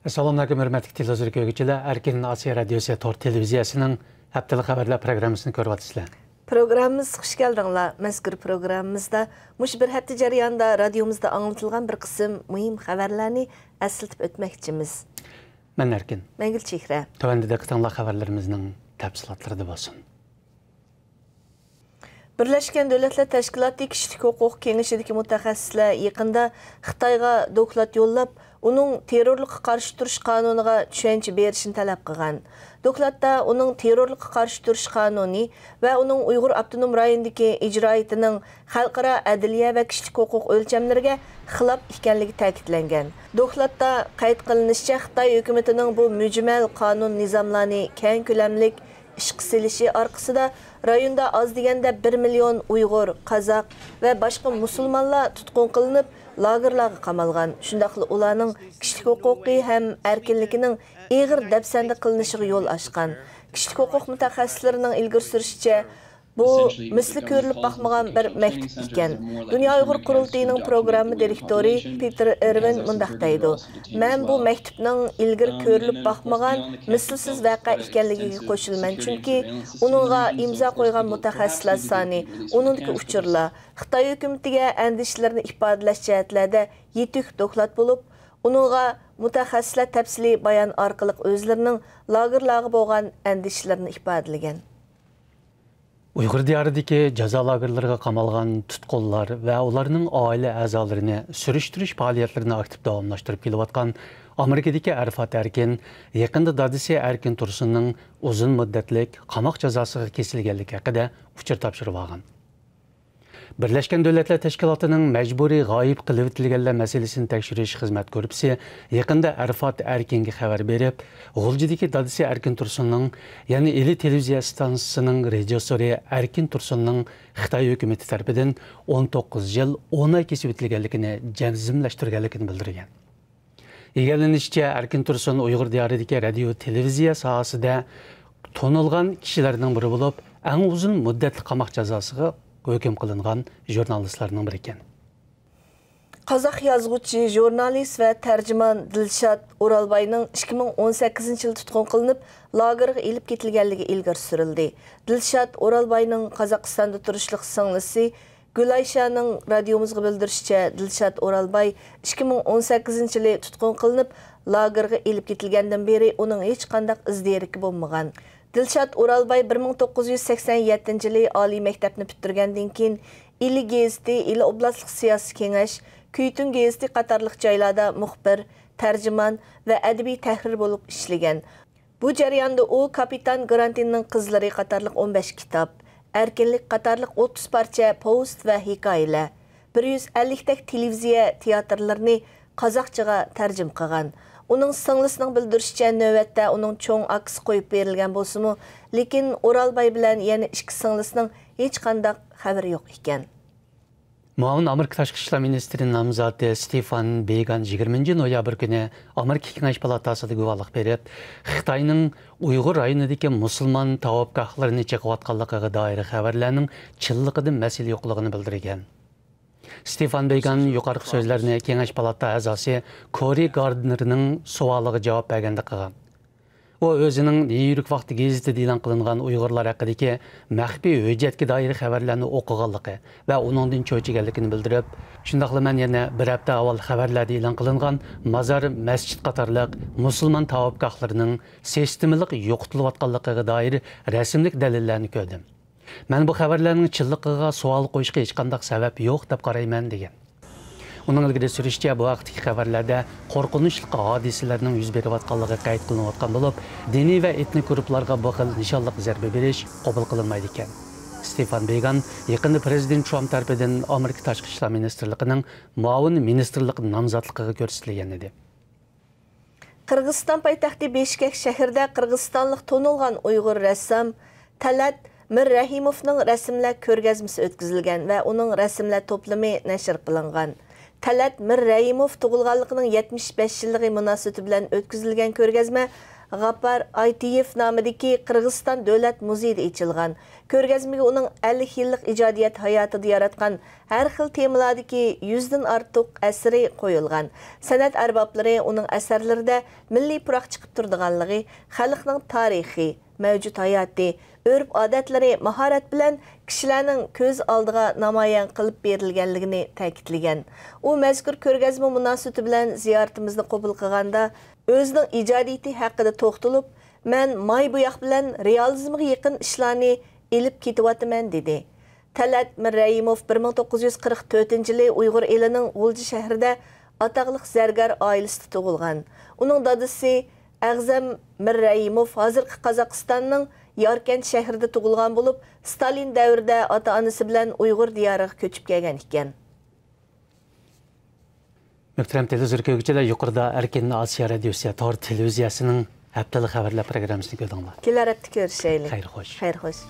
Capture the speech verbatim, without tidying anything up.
ئەسسالامۇئەلەيكۇم، ھۆرمەتلىك تېلېۋىزور كۆرگۈچىلەر! ئەركىن ئاسىيا رادىيوسى تور تېلېۋىزىيەسىنىڭ ھەپتىلىك خەۋەرلەر پروگراممىسىنى كۆرۈۋاتىسىلەر. پروگراممىمىزغا خۇش كەلدىڭلار. مەزكۇر پروگراممىمىزدا مۇشۇ بىر ھەپتە جەريانىدا رادىيومىزدا ئاڭلىتىلغان بىر قىسىم مۇھىم خەۋەرلەرنى ئەسلىتىپ ئۆتمەكچىمىز. مەن ئەركىن. مەن گۈلچېھرە. تۆۋەندە دىققىتىڭلار خەۋەرلىرىمىزنىڭ تەپسىلاتلىرىدا بولسۇن. بىرلەشكەن دۆلەتلەر تەشكىلاتى كىشىلىك ھوقۇق كېڭىشىدىكى مۇتەخەسسىسلەر يېقىندا خىتايغا دوكلات يوللاپ، ئۇنىڭ تېررورلۇققا قارشى تۇرۇش قانۇنىغا چۈشەنچە بېرىشىنى تەلەپ قىلغان. دوكلاتتا ئۇنىڭ تېررورلۇققا قارشى تۇرۇش قانۇنى ۋە ئۇنىڭ ئۇيغۇر ئاپتونوم رايونىدىكى ئىجرائىيىتىنىڭ خەلقئارا ئەدلىيە ۋە كىشىلىك ھوقۇق ئۆلچەملىرىگە خىلاپ ئىكەنلىكى تەكىتلەنگەن. دوكلاتتا قەيت قىلىنىشىچە، خىتاي ھۆكۈمىتىنىڭ بۇ مۈجمەل قانۇن نىزاملارنى كەڭ كۆلەملىك ئىشقا سېلىشى ئارقىسىدا رايوندا ئاز دېگەندە بىر مىليون ئۇيغۇر، قازاق ۋە باشقا مۇسۇلمانلار تۇتقۇن قىلىنىپ، لاگېرلارغا قامالغان. شۇنداقلا ئۇلارنىڭ كىشىلىك ھوقۇقى ھەم ئەركىنلىكىنىڭ ئېغىر دەپسەندە قىلىنىشىغا يول ئاچقان. كىشىلىك ھوقۇق مۇتەخەسسىسلىرىنىڭ ئىلگىرى سۈرۈشىچە، بۇ مىسلى كۆرۈلۈپ باقمىغان بىر مەكتۇپ ئىكەن. دۇنيا ئۇيغۇر قۇرۇلتىيىنىڭ پروگرامما دىرېكتورى پېتېر ئېرۋىن مۇنداق دەيدۇ: مەن بۇ مەكتۇپنىڭ ئىلگىرى كۆرۈلۈپ باقمىغان مىسلىسىز ۋەقە ئىكەنلىكىگە قوشۇلىمەن، چۈنكى ئۇنىڭغا ئىمزا قويغان مۇتەخەسسىسلەر سانى، ئۇنىڭدىكى ئۇچۇرلار، خىتاي ھۆكۈمىتىگە ئەندىشىلىرىنى ئىپادىلەش جەھەتلەردە يېتىك دوكلات بولۇپ، ئۇنىڭغا مۇتەخەسسىسلەر تەپسىلىي بايان ئارقىلىق ئۆزلىرىنىڭ لاگېرلارغا بولغان ئەندىشىلىرىنى ئىپادىلىگەن. ئۇيغۇر دىيارىدىكى جازا لاگېرلىرىغا قامالغان تۇتقۇنلار ۋە ئۇلارنىڭ ئائىلە ئەزالىرىنى سۈرۈشتۈرۈش پائالىيەتلىرىنى ئاكتىپ داۋاملاشتۇرۇپ كېلىۋاتقان ئامېرىكىدىكى ئەرفات ئەركىن يېقىندا دادىسى ئەركىن تۇرسۇننىڭ ئۇزۇن مۇددەتلىك قاماق جازاسىغا كېسىلگەنلىكى ھەققىدە ئۇچۇر تاپشۇرۇۋالغان. بىرلەشكەن دۆلەتلەر تەشكىلاتىنىڭ مەجبۇرىي غايىب قىلىۋېتىلگەنلەر مەسىلىسىنى تەكشۈرۈش خىزمەت گۇرۇپپىسى يېقىندا ئەرفات ئەركىنگە خەۋەر بېرىپ، غۇلجىدىكى دادىسى ئەركىن تۇرسۇننىڭ، يەنى ئىلى تېلېۋىزىيە ئىستانسىسىنىڭ رېژىسسورى ئەركىن تۇرسۇننىڭ خىتاي ھۆكۈمىتى تەرىپىدىن ئون توققۇز يىل ئون ئاي كېسىۋېتىلگەنلىكىنى جەزملەشتۈرگەنلىكىنى بىلدۈرگەن. ئىگىلىنىشىچە، ئەركىن تۇرسۇن ئۇيغۇر دىيارىدىكى رادىيو تېلېۋىزىيە ساھەسىدە تونۇلغان كىشىلەرنىڭ بىرى بولۇپ، ئەڭ ئۇزۇن مۇددەتلىك قاماق جازاسىغا ھۆكۈم قىلىنغان ژۇرنالىستلارنىڭ بىرى ئىكەن. قازاق يازغۇچى، ژۇرنالىست ۋە تەرجىمان دىلشات ئورالباينىڭ ئىككى مىڭ ئون سەككىزىنچى يىلى تۇتقۇن قىلىنىپ، لاگېرغا ئېلىپ كېتىلگەنلىكى ئىلگىرى سۈرۈلدى. دىلشات ئورالباينىڭ قازاقىستاندا تۇرۇشلۇق سىڭلىسى گۈلايشانىڭ رادىيومىزغا بىلدۈرۈشىچە، دىلشات ئورالباي ئىككى مىڭ ئون سەككىزىنچى يىلى تۇتقۇن قىلىنىپ، لاگېرغا ئېلىپ كېتىلگەندىن بېرى ئۇنىڭ ھېچقانداق ئىز-دېرىكى بولمىغان. دىلشات ئورالباي بىر مىڭ توققۇز يۈز سەكسەن يەتتىنچى يىلى ئالىي مەكتەپنى پۈتتۈرگەندىن كېيىن، ئىلى گېزىتى، ئىلى ئوبلاستلىق سىياسىي كېڭەش، كۈيتۈن گېزىتى قاتارلىق جايلاردا مۇخبىر، تەرجىمان ۋە ئەدەبىي تەھرىر بولۇپ ئىشلىگەن. بۇ جەرياندا ئۇ كاپىتان گرانتنىڭ قىزلىرى قاتارلىق ئون بەش كىتاب، ئەركىنلىك قاتارلىق ئوتتۇز پارچە پوۋېست ۋە ھېكايىلەر، بىر يۈز ئەللىكتەك تېلېۋىزىيە تىياتىرلىرىنى قازاقچىغا تەرجىمە قىلغان. ئۇنىڭ سىڭلىسىنىڭ بىلدۈرۈشىچە، نۆۋەتتە ئۇنىڭ چوڭ ئاكىسى قويۇپ بېرىلگەن بولسىمۇ، لېكىن ئورالباي بىلەن يەنە ئىككى سىڭلىسىنىڭ ھېچقانداق خەۋىرى يوق ئىكەن. مۇئاۋىن ئامېرىكا تاشقى ئىشلار مىنىستىرى نامزاتى ستېفان بېگان يىگىرمىنچى نويابىر كۈنى ئامېرىكا كېڭەش پالاتاسىدا گۇۋاھلىق بېرىپ، خىتاينىڭ ئۇيغۇر رايونىدىكى مۇسۇلمان تاۋاپگاھلىرىنى چېقىۋاتقانلىقىغا دائىر خەۋەرلەرنىڭ چىنلىقىدىن مەسىلە يوقلۇقىنى بىلدۈرگەن. ستېفان بېگان يۇقىرىقى سۆزلەرنى كېڭەش پالاتا ئەزاسى كورى گاردنېرنىڭ سوئالىغا جاۋاب بەرگەندە قىلغان. ئۇ ئۆزىنىڭ نيۇ يورك ۋاقتى گېزىتىدە ئېلان قىلىنغان ئۇيغۇرلار ھەققىدىكى مەخپىي ھۆججەتكە دائىر خەۋەرلەرنى ئوقۇغانلىقى ۋە ئۇنىڭدىن چۆچۈگەنلىكىنى بىلدۈرۈپ، شۇنداقلا مەن يەنە بىر ھەپتە ئاۋۋال خەۋەرلەردە ئېلان قىلىنغان مازار، مەسچىت قاتارلىق مۇسۇلمان تاۋاپگاھلىرىنىڭ سىستېمىلىق يوقىتىلىۋاتقانلىقىغا دائىر رەسىملىك دەلىللەرنى كۆردۈم. مەن بۇ خەۋەرلەرنىڭ چىنلىقىغا سوئال قويۇشقا ھېچقانداق سەۋەب يوق دەپ قارايمەن، دېگەن. ئۇنىڭ ئىلگىرى سۈرۈشىچە، بۇ ھەقتىكى خەۋەرلەردە قورقۇنچلۇق ھادىسىلەرنىڭ يۈز بېرىۋاتقانلىقى قەيت قىلىنىۋاتقان بولۇپ، دىنىي ۋە ئېتنىك گۇرۇپپىلارغا بۇ خىل نىشانلىق زەربە بېرىش قوبۇل قىلىنمايدىكەن. ستېفان بېگان يېقىندا پىرېزىدېنت ترامپ تەرىپىدىن ئامېرىكا تاشقى ئىشلار مىنىستىرلىقىنىڭ مۇئاۋىن مىنىستىرلىق نامزاتلىقىغا كۆرسىتىلگەن ئىدى. قىرغىزىستان پايتەختى بىشكەك شەھىرىدە قىرغىزىستانلىق تونۇلغان ئۇيغۇر رەسسام تەلئەت مىررەھىموفنىڭ رەسىملەر كۆرگەزمىسى ئۆتكۈزۈلگەن ۋە ئۇنىڭ رەسىملەر توپلىمى نەشر قىلىنغان. تەلئەت مىررەھىموف تۇغۇلغانلىقىنىڭ يەتمىش بەش يىللىقى مۇناسىۋىتى بىلەن ئۆتكۈزۈلگەن كۆرگەزمە غاپار ئايتىيېف نامىدىكى قىرغىزىستان دۆلەت مۇزېيىدا ئېچىلغان. كۆرگەزمىگە ئۇنىڭ ئەللىك يىللىق ئىجادىيەت ھاياتىدا ياراتقان ھەر خىل تېمىلاردىكى يۈزدىن ئارتۇق ئەسىرى قويۇلغان. سەنئەت ئەربابلىرى ئۇنىڭ ئەسەرلىرىدە مىللىي پۇراق چىقىپ تۇرىدىغانلىقى، خەلقنىڭ تارىخى، مەۋجۇت ھاياتى، ئۆرپ-ئادەتلىرى ماھارەت بىلەن كىشىلەرنىڭ كۆز ئالدىغا نامايان قىلىپ بېرىلگەنلىكىنى تەكىتلىگەن. ئۇ مەزكۇر كۆرگەزمە مۇناسىۋىتى بىلەن زىيارىتىمىزنى قوبۇل قىلغاندا، ئۆزىنىڭ ئىجادىيىتى ھەققىدە توختىلىپ، مەن ماي بوياق بىلەن رېئالىزمغا يېقىن ئىشلارنى ئېلىپ كېتىۋاتىمەن، دېدى. تەلئەت مىررەئىموف بىر مىڭ توققۇز يۈز قىرىق تۆتىنچى يىلى ئۇيغۇر ئېلىنىڭ غۇلجا شەھىرىدە ئاتاقلىق زەرگەر ئائىلىسىدە تۇغۇلغان. ئۇنىڭ دادىسى ئەغزەم مىررەئىموف ھازىرقى قازاقىستاننىڭ ياركەنت شەھىرىدە تۇغۇلغان بولۇپ، ستالىن دەۋرىدە ئاتا-ئانىسى بىلەن ئۇيغۇر دىيارىغا كۆچۈپ كەلگەن ئىكەن. مۆھتەرەم تېلېۋىزور كۆرگۈچىلەر، يۇقىرىدا ئەركىن ئاسىيا رادىيوسى تور تېلېۋىزىيەسىنىڭ ھەپتىلىك خەۋەرلەر پروگراممىسىنى كۆردۈڭلار. كېلەر ھەپتە كۆرۈشەيلى. خەير خوش. خەير خوش.